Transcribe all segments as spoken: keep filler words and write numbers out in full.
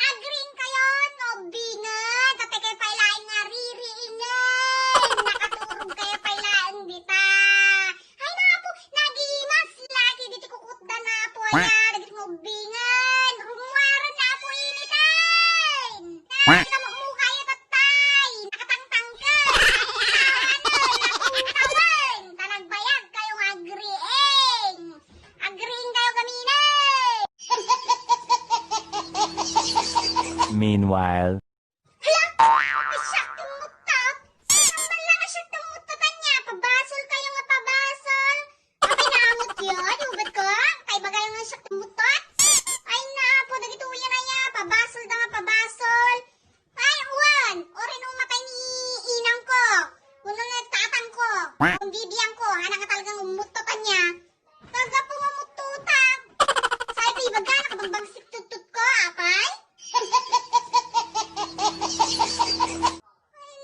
Agriingkayon nga ubbingen, apay kayo pay laeng nga ririingen. Nakaturogkayo pay laeng dita. Ay, Apo, nagimas laki diti kukutda na Apo, aya, dagiti nga ubbingen. Rummuaren na Apo initen. Dagiti kamukmukayo tattay, nakatangtangken, nakatawen, nakatawen. Ta nagbayagkayo nga agriing. Agriingkayo gaminen. Meanwhile. Hala! Ay, siak ti muttot! Saan man lang a siak ti muttot ania? Pabasolkayo nga pabasol! Apay naamutyo? Di ubetko? Kaiba kayo nga siak ti muttot? Ay, Apo, dagitoyen aya. Pabasolda nga pabasol. Ay, wen, uray no umapay ni inangko. Wenno ni tatangko. Wenno bibiangko. Ania nga talagang ummuttot ania? Gapu nga umuttotak. Say ti ibagana, kabangbangsik tuttotko, apay? Ay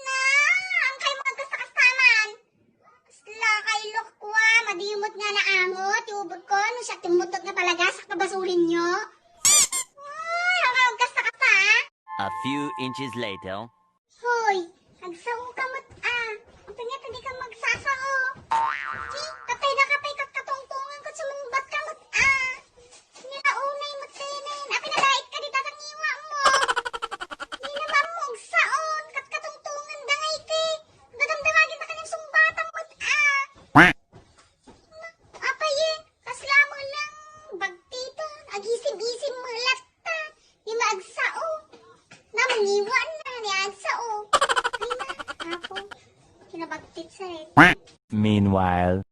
na, angkay mo agkasta-kasta man. Kasla kay lokwa, madi met nga naangot, ti ubetko, no siak ti muttot nga palagas, pabasolenyo. Ay, angkay agkasta-kasta, a? A few inches later. Hoy, agsaoka met, a. Apay ngata dika magsasao? Ti, apay daka pay katkatungtongan ket sumungbatka met, a. Nia unay met daytoyen. Apay nadaitka dita ta ngiwatmo? Dina ammo agsaon, katkatungtonganda ngay ti. Dadamdamagen ta ken sungbatam met, a. Apay, eh, kasla mo lang bagtiton, agisim-isim mo latta, di maagsao. Namangiwan na, ni agsao. Ay na, apo, kinabagtit sa rin. Meanwhile.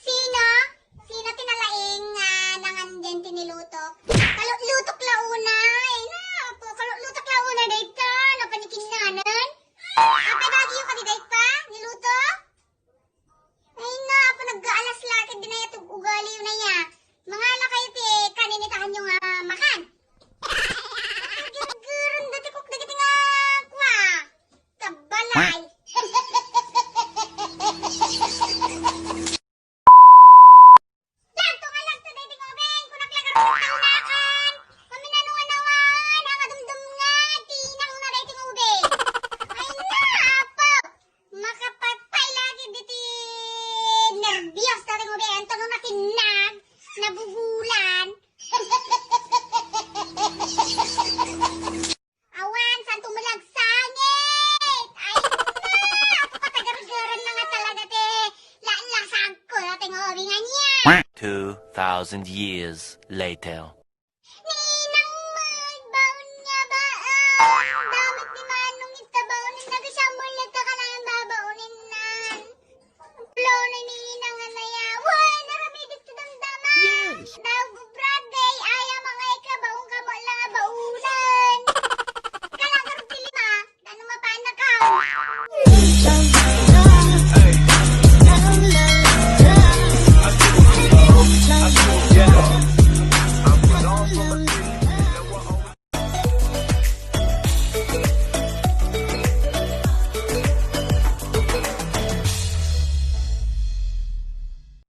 Sino? Sino ti nalaing nga nangan diay ti nilutok? Kalutlutok la unay. Ay na, apo, kalutlutok la unay, dayta, napanikinnanan. Apay bagiyo kadi dayta, nilutok? Ay na, apo, nagkaalas la ket di na ya tug-, ugaliyo na ya. Mangala kayo ti kaninitahanyo nga makan. Gergeren da ti kok dagiti nga kua. Kabalay. Lagto nga lagto daydi nga ubing, kunak la garud taunakan. Maminano nga nawan, ang adumdum nga, tinang na daydi nga ubing. Ay na, apo. Makapatay lagi diti nerbios daydi nga ubing. Anta no nakinnag, nabubulan. Awan, saan to malagsangit? Ay na! Apo, patagargaran na nga talaga ti la-, lasagko daydi nga ubing ania. Two thousand years later. Ninang magbaon nga baan, damit ni